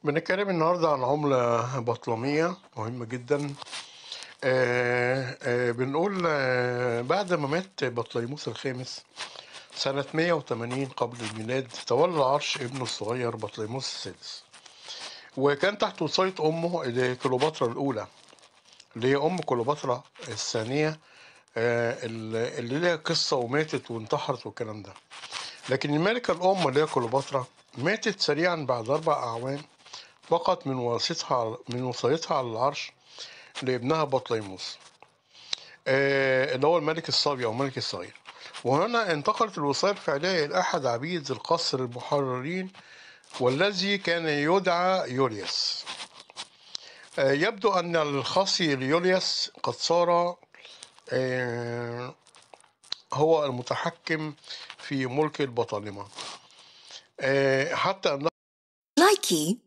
بنتكلم النهاردة عن عملة بطلمية مهمة جدا. بنقول بعد ما مات بطليموس الخامس سنة 180 قبل الميلاد، تولى العرش ابنه الصغير بطليموس السادس، وكان تحت وصاية أمه اللي كليوباترا الأولى، اللي هي أم كليوباترا الثانية، اللي ليها قصة وماتت وانتحرت والكلام ده. لكن الملكة الأم اللي هي كليوباترا ماتت سريعا بعد 4 أعوام فقط من وصايتها على العرش لابنها بطليموس، اللي هو الملك الصبي أو الملك الصغير. وهنا انتقلت الوصاية الفعلية إلى أحد عبيد القصر المحررين، والذي كان يدعى يوليوس. يبدو أن الخصي ليوليوس قد صار هو المتحكم في ملك البطالمة، حتى أن Likey.